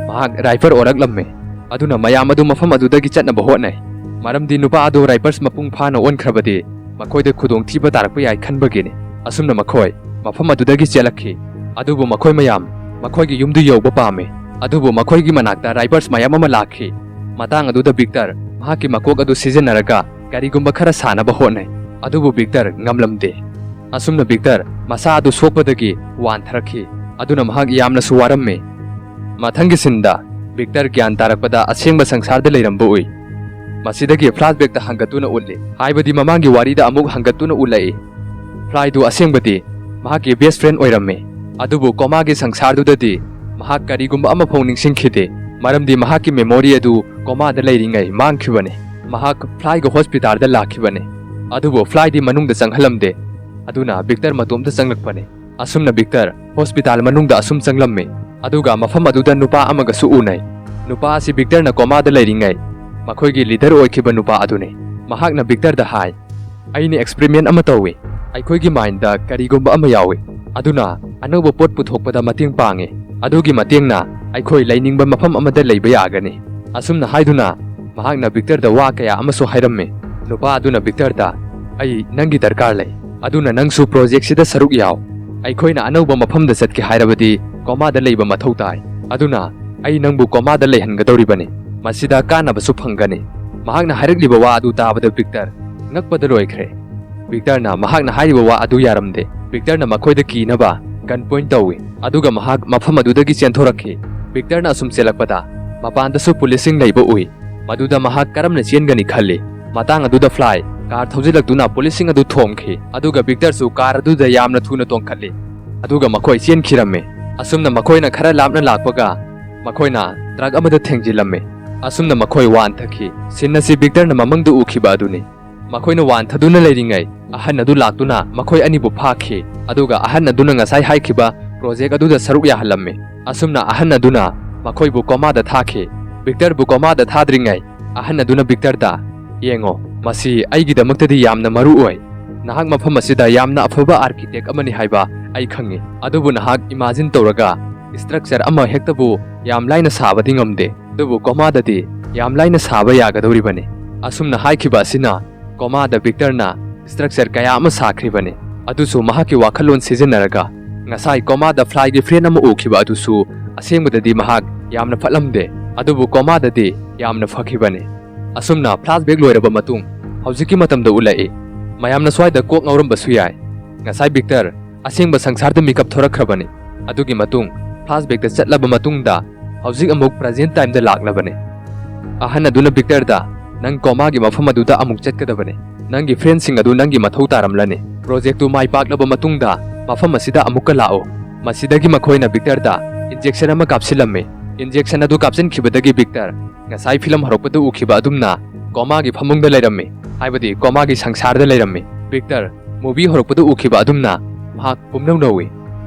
ꯃꯍꯥꯛ ꯔꯥꯏꯄꯔ ꯑꯣꯔꯛꯂꯝꯃꯤ꯫ ꯑꯗꯨꯅ ꯃꯌꯥꯝ ꯑꯗꯨ ꯃꯐꯝ ꯑꯗꯨꯗꯒꯤ ꯆꯠꯅꯕ ꯍꯣꯠꯅꯩ, ꯃꯔꯝꯗꯤ ꯅꯨꯄꯥ ꯑꯗꯨ ꯔꯥꯏꯄꯔꯁ ꯃꯄꯨꯡ ꯐꯥꯅ ꯑꯣꯟꯈ꯭ꯔꯕꯗꯤ ꯃꯈꯣꯏꯗ ꯈꯨꯗꯣꯡꯊꯤꯕ ꯇꯥꯔꯛꯄ ꯌꯥꯏ ꯈꯟꯕꯒꯤꯅꯤ꯫ ꯑꯁꯨꯝꯅ ꯃꯈꯣꯏ ꯃꯐꯝ ꯑꯗꯨꯗꯒꯤ ꯆꯦꯜꯂꯛꯈꯤ꯫ ꯑꯗꯨꯕꯨ ꯃꯈꯣꯏ ꯃꯌꯥꯝ ꯃꯈꯣꯏꯒꯤ ꯌꯨꯝꯗꯨ ꯌꯧꯕ ꯄꯥꯝꯃꯤ꯫ ꯑꯗꯨꯕꯨ ꯃꯈꯣꯏꯒꯤ ꯃꯅꯥꯛꯇ ꯔꯥꯏꯄꯔꯁ ꯃꯌꯥꯝ ꯑꯃ ꯂꯥꯛꯈꯤ꯫ ꯃꯇꯥꯡ ꯑꯗꯨꯗ ꯕꯤꯛꯇꯔ ꯃꯍꯥꯛꯀꯤ ꯃꯀꯣꯛ ꯑꯗꯨ ꯁꯤꯖꯤꯟꯅꯔꯒ ꯀꯔꯤꯒꯨꯝꯕ ꯈꯔ ꯁꯥꯟꯅꯕ ꯍꯣꯠꯅꯩ꯫ ꯑꯗꯨꯕꯨ ꯕꯤꯛꯇꯔ ꯉꯝꯂꯝꯗꯦ꯫ ꯑꯁꯨꯝꯅ ꯕꯤꯛꯇꯔ ꯃꯁꯥ ꯑꯗꯨ ꯁꯣꯛꯄꯗꯒꯤ ꯋꯥꯟꯊꯔꯛꯈꯤ꯫ ꯑꯗꯨꯅ ꯃꯍꯥꯛ ꯌꯥꯝꯅꯁꯨ ꯋꯥꯔꯝꯃꯤ꯫ ꯃꯊꯪꯒꯤ ꯁꯤꯟꯗ ꯕꯤꯛꯇꯔ ꯒ꯭ꯌꯥꯟ ꯇꯥꯔꯛꯄꯗ ꯑꯁꯦꯡꯕ ꯁꯪꯁꯥꯔꯗ ꯂꯩꯔꯝꯕ ꯎꯏ꯫ ꯃꯁꯤꯗꯒꯤ ꯐ꯭ꯂꯥꯁꯕꯦꯛꯇ ꯍꯪꯒꯠꯇꯨꯅ ꯎꯠꯂꯤ, ꯍꯥꯏꯕꯗꯤ ꯃꯃꯥꯡꯒꯤ ꯋꯥꯔꯤꯗ ꯑꯃꯨꯛ ꯍꯪꯒꯠꯇꯨꯅ ꯎꯠꯂꯛꯏ꯫ ꯐ꯭ꯂꯥꯏꯗꯨ ꯑꯁꯦꯡꯕꯗꯤ ꯃꯍꯥꯛꯀꯤ ꯕꯦꯁ ꯐ꯭ꯔꯦꯟ ꯑꯣꯏꯔꯝꯃꯤ, ꯑꯗꯨꯕꯨ ꯀꯣꯃꯥꯒꯤ ꯁꯪꯁꯥꯔꯗꯨꯗꯗꯤ ꯃꯍꯥꯛ ꯀꯔꯤꯒꯨꯝꯕ ꯑꯃꯐꯥꯎ ꯅꯤꯡꯁꯤꯡꯈꯤꯗꯦ, ꯃꯔꯝꯗꯤ ꯃꯍꯥꯛꯀꯤ ꯃꯦꯃꯣꯔꯤ ꯑꯗꯨ ꯀꯣꯃꯥꯗ ꯂꯩꯔꯤꯉꯩ ꯃꯥꯡꯈꯤꯕꯅꯤ꯫ ꯃꯍꯥꯛ ꯐ꯭ꯂꯥꯏꯒ ꯍꯣꯁꯄꯤꯇꯥꯜꯗ ꯂꯥꯛꯈꯤꯕꯅꯤ, ꯑꯗꯨꯕꯨ ꯐ꯭ꯂꯥꯏꯗꯤ ꯃꯅꯨꯡꯗ ꯆꯪꯍꯜꯂꯝꯗꯦ꯫ ꯑꯗꯨꯅ ꯕꯤꯛꯇꯔ ꯃꯇꯣꯝꯇ ꯆꯪꯂꯛꯄꯅꯤ꯫ ꯑꯁꯨꯝꯅ ꯕꯤꯛꯇꯔ ꯍꯣꯁꯄꯤꯇꯥꯜ ꯃꯅꯨꯡꯗ ꯑꯁꯨꯝ ꯆꯪꯂꯝꯃꯤ, ꯑꯗꯨꯒ ꯃꯐꯝ ꯑꯗꯨꯗ ꯅꯨꯄꯥ ꯑꯃꯒꯁꯨ ꯎꯅꯩ꯫ ꯅꯨꯄꯥ ꯑꯁꯤ ꯕꯤꯛꯇꯔꯅ ꯀꯣꯃꯥꯗ ꯂꯩꯔꯤꯉꯩ ꯃꯈꯣꯏꯒꯤ ꯂꯤꯗꯔ ꯑꯣꯏꯈꯤꯕ ꯅꯨꯄꯥ ꯑꯗꯨꯅꯤ꯫ ꯃꯍꯥꯛꯅ ꯕꯤꯛꯇꯔꯗ ꯍꯥꯏ, "ꯑꯩꯅ ꯑꯦꯛꯁꯄꯔꯤꯃꯦꯟ ꯑꯃ ꯇꯧꯏ꯫ ꯑꯩꯈꯣꯏꯒꯤ ꯃꯥꯏꯟꯗ ꯀꯔꯤꯒꯨꯝꯕ ꯑꯃ ꯌꯥꯎꯏ, ꯑꯗꯨꯅ ꯑꯅꯧꯕ ꯄꯣꯠ ꯄꯨꯊꯣꯛꯄꯗ ꯃꯇꯦꯡ ꯄꯥꯡꯉꯤ꯫ ꯑꯗꯨꯒꯤ ꯃꯇꯦꯡꯅ ꯑꯩꯈꯣꯏ ꯂꯩꯅꯤꯡꯕ ꯃꯐꯝ ꯑꯃꯗ ꯂꯩꯕ ꯌꯥꯒꯅꯤ"꯫ ꯑꯁꯨꯝꯅ ꯍꯥꯏꯗꯨꯅ ꯃꯍꯥꯛꯅ ꯕꯤꯛꯇꯔꯗ ꯋꯥ ꯀꯌꯥ ꯑꯃꯁꯨ ꯍꯥꯏꯔꯝꯃꯤ꯫ ꯅꯨꯄꯥ ꯑꯗꯨꯅ ꯕꯤꯛꯇꯔꯗ, "ꯑꯩ ꯅꯪꯒꯤ ꯗꯔꯀꯥꯔ ꯂꯩ"꯫ ꯑꯗꯨꯅ ꯅꯪꯁꯨ ꯄ꯭ꯔꯣꯖꯦꯛꯁꯤꯗ ꯁꯔꯨꯛ ꯌꯥꯎ꯫ ꯑꯩꯈꯣꯏꯅ ꯑꯅꯧꯕ ꯃꯐꯝꯗ ꯆꯠꯀꯦ ꯍꯥꯏꯔꯕꯗꯤ ꯀꯣꯃꯥꯗ ꯂꯩꯕ ꯃꯊꯧ ꯇꯥꯏ꯫ ꯑꯗꯨꯅ ꯑꯩ ꯅꯪꯕꯨ ꯀꯣꯃꯥꯗ ꯂꯩꯍꯟꯒꯗꯧꯔꯤꯕꯅꯤ꯫ ꯃꯁꯤꯗ ꯀꯥꯟꯅꯕꯁꯨ ꯐꯪꯒꯅꯤ꯫" ꯃꯍꯥꯛꯅ ꯍꯥꯏꯔꯛꯂꯤꯕ ꯋꯥ ꯑꯗꯨ ꯇꯥꯕꯗ ꯚꯤꯛꯇꯔ ꯉꯛꯄꯗ ꯂꯣꯏꯈ꯭ꯔꯦ꯫ ꯚꯤꯛꯇꯔꯅ ꯃꯍꯥꯛꯅ ꯍꯥꯏꯔꯤꯕ ꯋꯥ ꯑꯗꯨ ꯌꯥꯔꯝꯗꯦ꯫ ꯚꯤꯛꯇꯔꯅ ꯃꯈꯣꯏꯗ ꯀꯤꯅꯕ ꯒꯟ ꯄꯣꯏꯟ ꯇꯧꯏ, ꯑꯗꯨꯒ ꯃꯍꯥꯛ ꯃꯐꯝ ꯑꯗꯨꯗꯒꯤ ꯆꯦꯟꯊꯣꯔꯛꯈꯤ꯫ ꯚꯤꯛꯇꯔꯅ ꯑꯁꯨꯝ ꯆꯦꯜꯂꯛꯄꯗ ꯃꯄꯥꯟꯗꯁꯨ ꯄꯨꯂꯤꯁꯁꯤꯡ ꯂꯩꯕ ꯎꯏ꯫ ꯃꯗꯨꯗ ꯃꯍꯥꯛ ꯀꯔꯝꯅ ꯆꯦꯟꯒꯅꯤ ꯈꯜꯂꯤ꯫ ꯃꯇꯥꯡ ꯑꯗꯨꯗ ꯐ꯭ꯂꯥꯏ ꯀꯥꯔ ꯊꯧꯖꯤꯜꯂꯛꯇꯨꯅ ꯄꯨꯂꯤꯁꯁꯤꯡ ꯑꯗꯨ ꯊꯣꯝꯈꯤ, ꯑꯗꯨꯒ ꯚꯤꯛꯇꯔꯁꯨ ꯀꯥꯔ ꯑꯗꯨꯗ ꯌꯥꯝꯅ ꯊꯨꯅ ꯇꯣꯡꯈꯠꯂꯤ, ꯑꯗꯨꯒ ꯃꯈꯣꯏ ꯆꯦꯟꯈꯤꯔꯝꯃꯤ꯫ ꯑꯁꯨꯝꯅ ꯃꯈꯣꯏꯅ ꯈꯔ ꯂꯥꯞꯅ ꯂꯥꯛꯄꯒ ꯃꯈꯣꯏꯅ ꯇ꯭ꯔꯛ ꯑꯃꯗ ꯊꯦꯡꯖꯤꯜꯂꯝꯃꯤ꯫ ꯑꯁꯨꯝꯅ ꯃꯈꯣꯏ ꯋꯥꯟꯊꯈꯤ꯫ ꯁꯤꯟ ꯑꯁꯤ ꯚꯤꯛꯇꯔꯅ ꯃꯃꯪꯗ ꯎꯈꯤꯕ ꯑꯗꯨꯅꯤ꯫ ꯃꯈꯣꯏꯅ ꯋꯥꯟꯊꯗꯨꯅ ꯂꯩꯔꯤꯉꯩ ꯑꯍꯟ ꯑꯗꯨ ꯂꯥꯛꯇꯨꯅ ꯃꯈꯣꯏ ꯑꯅꯤꯕꯨ ꯐꯥꯈꯤ, ꯑꯗꯨꯒ ꯑꯍꯟ ꯑꯗꯨꯅ ꯉꯁꯥꯏ ꯍꯥꯏꯈꯤꯕ ꯄ꯭ꯔꯣꯖꯦꯛ ꯑꯗꯨꯗ ꯁꯔꯨꯛ ꯌꯥꯍꯜꯂꯝꯃꯤ꯫ ꯑꯁꯨꯝꯅ ꯑꯍꯟ ꯑꯗꯨꯅ ꯃꯈꯣꯏꯕꯨ ꯀꯣꯃꯥꯗ ꯊꯥꯈꯤ꯫ ꯚꯤꯛꯇꯔꯕꯨ ꯀꯣꯃꯥꯗ ꯊꯥꯗ꯭ꯔꯤꯉꯩ ꯑꯍꯟ ꯑꯗꯨꯅ ꯚꯤꯛꯇꯔꯗ, "ꯌꯦꯡꯉꯣ, ꯃꯁꯤ ꯑꯩꯒꯤꯗꯃꯛꯇꯗꯤ ꯌꯥꯝꯅ ꯃꯔꯨ ꯑꯣꯏ꯫ ꯅꯍꯥꯛ ꯃꯐꯝ ꯑꯁꯤꯗ ꯌꯥꯝꯅ ꯑꯐꯕ ꯑꯥꯔꯀꯤꯇꯦꯛ ꯑꯃꯅꯤ ꯍꯥꯏꯕ ꯑꯩ ꯈꯪꯏ, ꯑꯗꯨꯕꯨ ꯅꯍꯥꯛ ꯏꯃꯥꯖꯤꯟ ꯇꯧꯔꯒ ꯁ꯭ꯇ꯭ꯔꯛꯆꯔ ꯑꯃ ꯍꯦꯛꯇꯕꯨ ꯌꯥꯝ ꯂꯥꯏꯅ ꯁꯥꯕꯗꯤ ꯉꯝꯗꯦ, ꯑꯗꯨꯕꯨ ꯀꯣꯃꯥꯗꯗꯤ ꯌꯥꯝ ꯂꯥꯏꯅ ꯁꯥꯕ ꯌꯥꯒꯗꯧꯔꯤꯕꯅꯤ꯫" ꯑꯁꯨꯝꯅ ꯍꯥꯏꯈꯤꯕ ꯑꯁꯤꯅ ꯀꯣꯃꯥꯗ ꯚꯤꯛꯇꯔꯅ ꯁ꯭ꯇ꯭ꯔꯛꯆꯔ ꯀꯌꯥ ꯑꯃ ꯁꯥꯈ꯭ꯔꯤꯕꯅꯤ꯫ ꯑꯗꯨꯁꯨ ꯃꯍꯥꯛꯀꯤ ꯋꯥꯈꯜꯂꯣꯟ ꯁꯤꯖꯤꯟꯅꯔꯒ ꯉꯁꯥꯏ ꯀꯣꯃꯥꯗ ꯐ꯭ꯂꯥꯏꯒꯤ ꯐ꯭ꯔꯦꯟ ꯑꯃ ꯎꯈꯤꯕ ꯑꯗꯨꯁꯨ ꯑꯁꯦꯡꯕꯗꯗꯤ ꯃꯍꯥꯛ ꯌꯥꯝꯅ ꯐꯠꯂꯝꯗꯦ, ꯑꯗꯨꯕꯨ ꯀꯣꯃꯥꯗꯗꯤ ꯌꯥꯝꯅ ꯐꯈꯤꯕꯅꯤ꯫ ꯑꯁꯨꯝꯅ ꯐ꯭ꯂꯥꯁꯕꯦꯛ ꯂꯣꯏꯔꯕ ꯃꯇꯨꯡ ꯍꯧꯖꯤꯛꯀꯤ ꯃꯇꯝꯗ ꯎꯠꯂꯛꯏ꯫ ꯃꯌꯥꯝꯅ ꯁ꯭ꯋꯥꯏꯗ ꯀꯣꯛ ꯉꯥꯎꯔꯝꯕꯁꯨ ꯌꯥꯏ꯫ ꯉꯁꯥꯏ ꯚꯤꯛꯇꯔ ꯑꯁꯦꯡꯕ ꯁꯪꯁꯥꯔꯗ ꯃꯤꯀꯞ ꯊꯣꯔꯛꯈ꯭ꯔꯕꯅꯤ꯫ ꯑꯗꯨꯒꯤ ꯃꯇꯨꯡ ꯐ꯭ꯂꯥꯁꯕꯦꯛꯇ ꯆꯠꯂꯕ ꯃꯇꯨꯡꯗ ꯍꯧꯖꯤꯛ ꯑꯃꯨꯛ ꯄ꯭ꯔꯖꯦꯟ ꯇꯥꯏꯝꯗ ꯂꯥꯛꯂꯕꯅꯤ꯫ ꯑꯍꯟ ꯑꯗꯨꯅ ꯚꯤꯛꯇꯔꯗ, "ꯅꯪ ꯀꯣꯃꯥꯒꯤ ꯃꯐꯝ ꯑꯗꯨꯗ ꯑꯃꯨꯛ ꯆꯠꯀꯗꯕꯅꯤ꯫ ꯅꯪꯒꯤ ꯐ꯭ꯔꯦꯟꯁꯤꯡ ꯑꯗꯨ ꯅꯪꯒꯤ ꯃꯊꯧ ꯇꯥꯔꯝꯂꯅꯤ꯫ ꯄ꯭ꯔꯣꯖꯦꯛꯇꯨ ꯃꯥꯏ ꯄꯥꯛꯂꯕ ꯃꯇꯨꯡꯗ ꯃꯐꯝ ꯑꯁꯤꯗ ꯑꯃꯨꯛꯀ ꯂꯥꯛꯎ꯫" ꯃꯁꯤꯗꯒꯤ ꯃꯈꯣꯏꯅ ꯚꯤꯛꯇꯔꯗ ꯏꯟꯖꯦꯛꯁꯟ ꯑꯃ ꯀꯥꯞꯁꯤꯜꯂꯝꯃꯤ꯫ ꯏꯟꯖꯦꯛꯁꯟ ꯑꯗꯨ ꯀꯥꯞꯁꯤꯟꯈꯤꯕꯗꯒꯤ ꯚꯤꯛꯇꯔ ꯉꯁꯥꯏ ꯐꯤꯂꯝ ꯍꯧꯔꯛꯄꯗ ꯎꯈꯤꯕ ꯑꯗꯨꯝꯅ ꯀꯣꯃꯥꯒꯤ ꯐꯃꯨꯡꯗ ꯂꯩꯔꯝꯃꯤ, ꯍꯥꯏꯕꯗꯤ ꯀꯣꯃꯥꯒꯤ ꯁꯪꯁꯥꯔꯗ ꯂꯩꯔꯝꯃꯤ꯫ ꯚꯤꯛꯇꯔ ꯃꯨꯚꯤ ꯍꯧꯔꯛꯄꯗ ꯎꯈꯤꯕ ꯑꯗꯨꯝꯅ ꯃꯍꯥꯛ ꯄꯨꯝꯅꯧ ꯅꯧꯏ꯫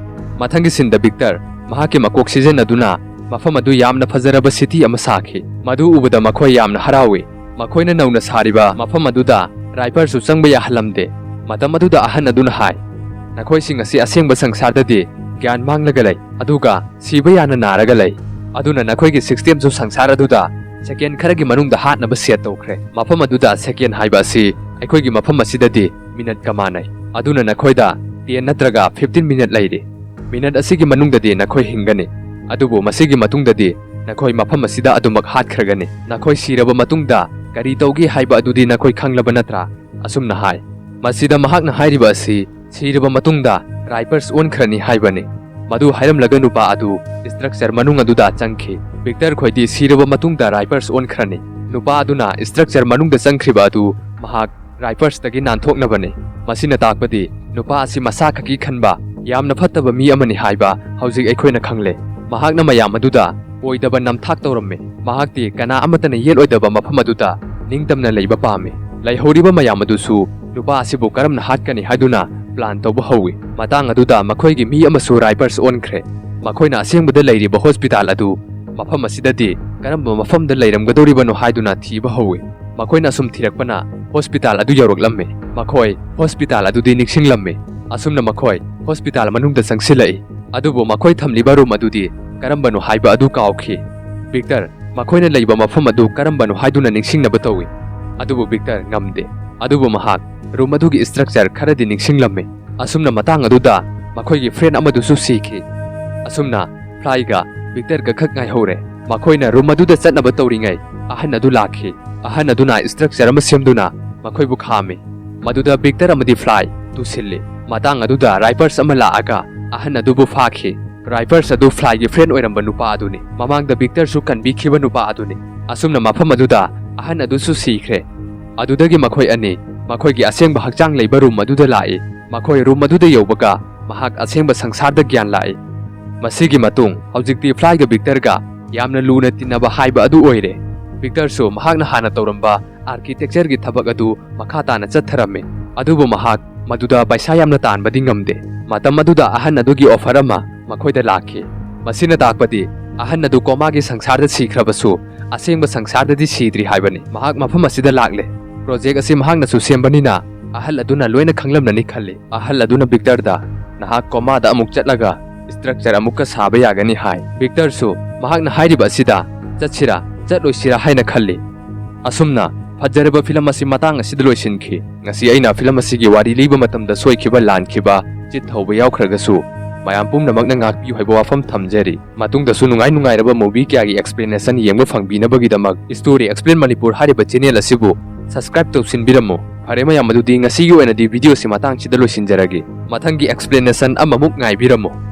ꯃꯊꯪꯒꯤ ꯁꯤꯟꯗ ꯚꯤꯛꯇꯔ ꯃꯍꯥꯛꯀꯤ ꯃꯀꯣꯛ ꯁꯤꯖꯤꯟꯅꯗꯨꯅ ꯃꯐꯝ ꯑꯗꯨ ꯌꯥꯝꯅ ꯐꯖꯔꯕ ꯁꯤꯇꯤ ꯑꯃ ꯁꯥꯈꯤ꯫ ꯃꯗꯨ ꯎꯕꯗ ꯃꯈꯣꯏ ꯌꯥꯝꯅ ꯍꯔꯥꯎꯏ꯫ ꯃꯈꯣꯏꯅ ꯅꯧꯅ ꯁꯥꯔꯤꯕ ꯃꯐꯝ ꯑꯗꯨꯗ ꯗ꯭ꯔꯥꯏꯚꯔꯁꯨ ꯆꯪꯕ ꯌꯥꯍꯜꯂꯝꯗꯦ꯫ ꯃꯇꯝ ꯑꯗꯨꯗ ꯑꯍꯟ ꯑꯗꯨꯅ ꯍꯥꯏ, "ꯅꯈꯣꯏꯁꯤꯡ ꯑꯁꯤ ꯑꯁꯦꯡꯕ ꯁꯪꯁꯥꯔꯗꯗꯤ ꯒ꯭ꯌꯥꯟ ꯃꯥꯡꯂꯒ ꯂꯩ, ꯑꯗꯨꯒ ꯁꯤꯕ ꯌꯥꯅ ꯅꯥꯔꯒ ꯂꯩ꯫ ꯑꯗꯨꯅ ꯅꯈꯣꯏꯒꯤ ꯁꯤꯁꯇꯦꯝꯁꯨ ꯁꯪꯁꯥꯔ ꯑꯗꯨꯗ ꯁꯦꯀꯦꯟ ꯈꯔꯒꯤ ꯃꯅꯨꯡꯗ ꯍꯥꯠꯅꯕ ꯁꯦꯠ ꯇꯧꯈ꯭ꯔꯦ꯫ ꯃꯐꯝ ꯑꯗꯨꯗ ꯁꯦꯀꯦꯟ ꯍꯥꯏꯕ ꯑꯁꯤ ꯑꯩꯈꯣꯏꯒꯤ ꯃꯐꯝ ꯑꯁꯤꯗꯗꯤ ꯃꯤꯅꯠꯀ ꯃꯥꯟꯅꯩ꯫" ꯑꯗꯨꯅ ꯅꯈꯣꯏꯗ ten ꯅꯠꯇ꯭ꯔꯒ fifteen minute ꯂꯩꯔꯤ꯫ Minute ꯑꯁꯤꯒꯤ ꯃꯅꯨꯡꯗꯗꯤ ꯅꯈꯣꯏ ꯍꯤꯡꯒꯅꯤ, ꯑꯗꯨꯕꯨ ꯃꯁꯤꯒꯤ ꯃꯇꯨꯡꯗꯗꯤ ꯅꯈꯣꯏ ꯃꯐꯝ ꯑꯁꯤꯗ ꯑꯗꯨꯃꯛ ꯍꯥꯠꯈ꯭ꯔꯒꯅꯤ꯫ ꯅꯈꯣꯏ ꯁꯤꯔꯕ ꯃꯇꯨꯡꯗ ꯀꯔꯤ ꯇꯧꯒꯦ ꯍꯥꯏꯕ ꯑꯗꯨꯗꯤ ꯅꯈꯣꯏ ꯈꯪꯂꯕ ꯅꯠꯇ꯭ꯔꯥ? ꯑꯁꯨꯝꯅ ꯍꯥꯏ꯫ ꯃꯁꯤꯗ ꯃꯍꯥꯛꯅ ꯍꯥꯏꯔꯤꯕ ꯑꯁꯤ ꯁꯤꯔꯕ ꯃꯇꯨꯡꯗ ꯔꯥꯏꯄꯔꯁ ꯑꯣꯟꯈ꯭ꯔꯅꯤ ꯍꯥꯏꯕꯅꯤ꯫ ꯃꯗꯨ ꯍꯥꯏꯔꯝꯂꯒ ꯅꯨꯄꯥ ꯑꯗꯨ ꯁ꯭ꯇ꯭ꯔꯛꯆꯔ ꯃꯅꯨꯡ ꯑꯗꯨꯗ ꯆꯪꯈꯤ꯫ ꯚꯤꯛꯇꯔ ꯈꯣꯏꯗꯤ ꯁꯤꯔꯕ ꯃꯇꯨꯡꯗ ꯔꯥꯏꯄꯔꯁ ꯑꯣꯟꯈ꯭ꯔꯅꯤ꯫ ꯅꯨꯄꯥ ꯑꯗꯨꯅ ꯁ꯭ꯇ꯭ꯔꯛꯆꯔ ꯃꯅꯨꯡꯗ ꯆꯪꯈ꯭ꯔꯤꯕ ꯑꯗꯨ ꯃꯍꯥꯛ ꯔꯥꯏꯄꯔꯁꯇꯒꯤ ꯅꯥꯟꯊꯣꯛꯅꯕꯅꯤ꯫ ꯃꯁꯤꯅ ꯇꯥꯛꯄꯗꯤ ꯅꯨꯄꯥ ꯑꯁꯤ ꯃꯁꯥ ꯈꯛꯀꯤ ꯈꯟꯕ ꯌꯥꯝꯅ ꯐꯠꯇꯕ ꯃꯤ ꯑꯃꯅꯤ ꯍꯥꯏꯕ ꯍꯧꯖꯤꯛ ꯑꯩꯈꯣꯏꯅ ꯈꯪꯂꯦ꯫ ꯃꯍꯥꯛꯅ ꯃꯌꯥꯝ ꯑꯗꯨꯗ ꯑꯣꯏꯗꯕ ꯅꯝꯊꯥꯛ ꯇꯧꯔꯝꯃꯤ꯫ ꯃꯍꯥꯛꯇꯤ ꯀꯅꯥ ꯑꯃꯠꯇꯅ ꯌꯦꯠꯂꯣꯏꯗꯕ ꯃꯐꯝ ꯑꯗꯨꯗ ꯅꯤꯡꯇꯝꯅ ꯂꯩꯕ ꯄꯥꯝꯃꯤ꯫ ꯂꯩꯍꯧꯔꯤꯕ ꯃꯌꯥꯝ ꯑꯗꯨꯁꯨ ꯅꯨꯄꯥ ꯑꯁꯤꯕꯨ ꯀꯔꯝꯅ ꯍꯥꯠꯀꯅꯤ ꯍꯥꯏꯗꯨꯅ ꯄ꯭ꯂꯥꯟ ꯇꯧꯕ ꯍꯧꯏ꯫ ꯃꯇꯥꯡ ꯑꯗꯨꯗ ꯃꯈꯣꯏꯒꯤ ꯃꯤ ꯑꯃꯁꯨ ꯔꯥꯏꯄꯔꯁ ꯑꯣꯟꯈ꯭ꯔꯦ꯫ ꯃꯈꯣꯏꯅ ꯑꯁꯦꯡꯕꯗ ꯂꯩꯔꯤꯕ ꯍꯣꯁꯄꯤꯇꯥꯜ ꯑꯗꯨ ꯃꯐꯝ ꯑꯁꯤꯗꯗꯤ ꯀꯔꯝꯕ ꯃꯐꯝꯗ ꯂꯩꯔꯝꯒꯗꯧꯔꯤꯕꯅꯣ ꯍꯥꯏꯗꯨꯅ ꯊꯤꯕ ꯍꯧꯏ꯫ ꯃꯈꯣꯏꯅ ꯑꯁꯨꯝ ꯊꯤꯔꯛꯄꯅ ꯍꯣꯁꯄꯤꯇꯥꯜ ꯑꯗꯨ ꯌꯧꯔꯛꯂꯝꯃꯤ꯫ ꯃꯈꯣꯏ ꯍꯣꯁꯄꯤꯇꯥꯜ ꯑꯗꯨꯗꯤ ꯅꯤꯡꯁꯤꯡꯂꯝꯃꯤ꯫ ꯑꯁꯨꯝꯅ ꯃꯈꯣꯏ ꯍꯣꯁꯄꯤꯇꯥꯜ ꯃꯅꯨꯡꯗ ꯆꯪꯁꯤꯜꯂꯛꯏ꯫ ꯑꯗꯨꯕꯨ ꯃꯈꯣꯏ ꯊꯝꯂꯤꯕ ꯔꯨꯝ ꯑꯗꯨꯗꯤ ꯀꯔꯝꯕꯅꯣ ꯍꯥꯏꯕ ꯑꯗꯨ ꯀꯥꯎꯈꯤ꯫ ꯚꯤꯛꯇꯔ ꯃꯈꯣꯏꯅ ꯂꯩꯕ ꯃꯐꯝ ꯑꯗꯨ ꯀꯔꯝꯕꯅꯣ ꯍꯥꯏꯗꯨꯅ ꯅꯤꯡꯁꯤꯡꯅꯕ ꯇꯧꯏ꯫ ꯑꯗꯨꯕꯨ ꯚꯤꯛꯇꯔ ꯉꯝꯗꯦ꯫ ꯑꯗꯨꯕꯨ ꯃꯍꯥꯛ ꯔꯨꯝ ꯑꯗꯨꯒꯤ ꯁ꯭ꯇ꯭ꯔꯛꯆꯔ ꯈꯔꯗꯤ ꯅꯤꯡꯁꯤꯡꯂꯝꯃꯤ꯫ ꯑꯁꯨꯝꯅ ꯃꯇꯥꯡ ꯑꯗꯨꯗ ꯃꯈꯣꯏꯒꯤ ꯐ꯭ꯔꯦꯟ ꯑꯃꯗꯨꯁꯨ ꯁꯤꯈꯤ꯫ ꯑꯁꯨꯝꯅ ꯐ꯭ꯂꯥꯏꯒ ꯚꯤꯛꯇꯔꯒ ꯈꯛ ꯉꯥꯏꯍꯧꯔꯦ꯫ ꯃꯈꯣꯏꯅ ꯔꯨꯝ ꯑꯗꯨꯗ ꯆꯠꯅꯕ ꯇꯧꯔꯤꯉꯩ ꯑꯍꯟ ꯑꯗꯨ ꯂꯥꯛꯈꯤ꯫ ꯑꯍꯟ ꯑꯗꯨꯅ ꯁ꯭ꯇ꯭ꯔꯛꯆꯔ ꯑꯃ ꯁꯦꯝꯗꯨꯅ ꯃꯈꯣꯏꯕꯨ ꯈꯥꯝꯃꯤ꯫ ꯃꯗꯨꯗ ꯚꯤꯛꯇꯔ ꯑꯃꯗꯤ ꯐ꯭ꯂꯥꯏ ꯇꯨꯁꯤꯜꯂꯤ꯫ ꯃꯇꯥꯡ ꯑꯗꯨꯗ ꯔꯥꯏꯄꯔꯁ ꯑꯃ ꯂꯥꯛꯑꯒ ꯑꯍꯟ ꯑꯗꯨꯕꯨ ꯐꯥꯈꯤ꯫ ꯔꯥꯏꯄꯔꯁ ꯑꯗꯨ ꯐ꯭ꯂꯥꯏꯒꯤ ꯐ꯭ꯔꯦꯟ ꯑꯣꯏꯔꯝꯕ ꯅꯨꯄꯥ ꯑꯗꯨꯅꯤ꯫ ꯃꯃꯥꯡꯗ ꯚꯤꯛꯇꯔꯁꯨ ꯀꯟꯕꯤꯈꯤꯕ ꯅꯨꯄꯥ ꯑꯗꯨꯅꯤ꯫ ꯑꯁꯨꯝꯅ ꯃꯐꯝ ꯑꯗꯨꯗ ꯑꯍꯟ ꯑꯗꯨꯁꯨ ꯁꯤꯈ꯭ꯔꯦ꯫ ꯑꯗꯨꯗꯒꯤ ꯃꯈꯣꯏ ꯑꯅꯤ ꯃꯈꯣꯏꯒꯤ ꯑꯁꯦꯡꯕ ꯍꯛꯆꯥꯡ ꯂꯩꯕ ꯔꯨꯝ ꯑꯗꯨꯗ ꯂꯥꯛꯏ꯫ ꯃꯈꯣꯏ ꯔꯨꯝ ꯑꯗꯨꯗ ꯌꯧꯕꯒ ꯃꯍꯥꯛ ꯑꯁꯦꯡꯕ ꯁꯪꯁꯥꯔꯗ ꯒ꯭ꯌꯥꯟ ꯂꯥꯛꯏ꯫ ꯃꯁꯤꯒꯤ ꯃꯇꯨꯡ ꯍꯧꯖꯤꯛꯇꯤ ꯐ꯭ꯂꯥꯏꯒ ꯚꯤꯛꯇꯔꯒ ꯌꯥꯝꯅ ꯂꯨꯅ ꯇꯤꯟꯅꯕ ꯍꯥꯏꯕ ꯑꯗꯨ ꯑꯣꯏꯔꯦ꯫ ꯚꯤꯛꯇꯔꯁꯨ ꯃꯍꯥꯛꯅ ꯍꯥꯟꯅ ꯇꯧꯔꯝꯕ ꯑꯥꯔꯀꯤꯇꯦꯛꯆꯔꯒꯤ ꯊꯕꯛ ꯑꯗꯨ ꯃꯈꯥ ꯇꯥꯅ ꯆꯠꯊꯔꯝꯃꯤ꯫ ꯑꯗꯨꯕꯨ ꯃꯍꯥꯛ ꯃꯗꯨꯗ ꯄꯩꯁꯥ ꯌꯥꯝꯅ ꯇꯥꯟꯕꯗꯤ ꯉꯝꯗꯦ꯫ ꯃꯇꯝ ꯑꯗꯨꯗ ꯑꯍꯟ ꯑꯗꯨꯒꯤ ꯑꯣꯐꯔ ꯑꯃ ꯃꯈꯣꯏꯗ ꯂꯥꯛꯈꯤ꯫ ꯃꯁꯤꯅ ꯇꯥꯛꯄꯗꯤ ꯑꯍꯟ ꯑꯗꯨ ꯀꯣꯃꯥꯒꯤ ꯁꯪꯁꯥꯔꯗ ꯁꯤꯈ꯭ꯔꯕꯁꯨ ꯑꯁꯦꯡꯕ ꯁꯪꯁꯥꯔꯗꯗꯤ ꯁꯤꯗ꯭ꯔꯤ ꯍꯥꯏꯕꯅꯤ꯫ ꯃꯍꯥꯛ ꯃꯐꯝ ꯑꯁꯤꯗ ꯂꯥꯛꯂꯦ꯫ ꯄ꯭ꯔꯣꯖꯦꯛ ꯑꯁꯤ ꯃꯍꯥꯛꯅꯁꯨ ꯁꯦꯝꯕꯅꯤꯅ ꯑꯍꯜ ꯑꯗꯨꯅ ꯂꯣꯏꯅ ꯈꯪꯂꯝꯂꯅꯤ ꯈꯜꯂꯤ꯫ ꯑꯍꯜ ꯑꯗꯨꯅ ꯚꯤꯛꯇꯔꯗ, "ꯅꯍꯥꯛ ꯀꯣꯃꯥꯗ ꯑꯃꯨꯛ ꯆꯠꯂꯒ ꯁ꯭ꯇ꯭ꯔꯛꯆꯔ ꯑꯃꯨꯛꯀ ꯁꯥꯕ ꯌꯥꯒꯅꯤ" ꯍꯥꯏ꯫ ꯚꯤꯛꯇꯔꯁꯨ ꯃꯍꯥꯛꯅ ꯍꯥꯏꯔꯤꯕ ꯑꯁꯤꯗ ꯆꯠꯁꯤꯔꯥ ꯆꯠꯂꯣꯏꯁꯤꯔꯥ ꯍꯥꯏꯅ ꯈꯜꯂꯤ꯫ ꯑꯁꯨꯝꯅ ꯐꯖꯔꯕ ꯐꯤꯂꯝ ꯑꯁꯤ ꯃꯇꯥꯡ ꯑꯁꯤꯗ ꯂꯣꯏꯁꯤꯟꯈꯤ꯫ ꯉꯁꯤ ꯑꯩꯅ ꯐꯤꯂꯝ ꯑꯁꯤꯒꯤ ꯋꯥꯔꯤ ꯂꯤꯕ ꯃꯇꯝꯗ ꯁꯣꯏꯈꯤꯕ, ꯂꯥꯟꯈꯤꯕ, ꯆꯤꯠ ꯍꯧꯕ ꯌꯥꯎꯈ꯭ꯔꯒꯁꯨ ꯃꯌꯥꯝ ꯄꯨꯝꯅꯃꯛꯅ ꯉꯥꯛꯄꯤꯌꯨ ꯍꯥꯏꯕ ꯋꯥꯐꯝ ꯊꯝꯖꯔꯤ꯫ ꯃꯇꯨꯡꯗꯁꯨ ꯅꯨꯡꯉꯥꯏ ꯅꯨꯡꯉꯥꯏꯔꯕ movie ꯀꯌꯥꯒꯤ explanation ꯌꯦꯡꯕ ꯐꯪꯕꯤꯅꯕꯒꯤꯗꯃꯛ Story Explain Manipur ꯍꯥꯏꯔꯤꯕ channel ꯑꯁꯤꯕꯨ subscribe ꯇꯧꯁꯤꯟꯕꯤꯔꯝꯃꯨ꯫ ꯐꯔꯦ ꯃꯌꯥꯝ, ꯑꯗꯨꯗꯤ ꯉꯁꯤꯒꯤ ꯑꯣꯏꯅꯗꯤ video ꯁꯤ ꯃꯇꯥꯡꯁꯤꯗ ꯂꯣꯏꯁꯤꯟꯖꯔꯒꯦ꯫ ꯃꯊꯪꯒꯤ explanation ꯑꯃꯃꯨꯛ ꯉꯥꯏꯕꯤꯔꯝꯃꯨ꯫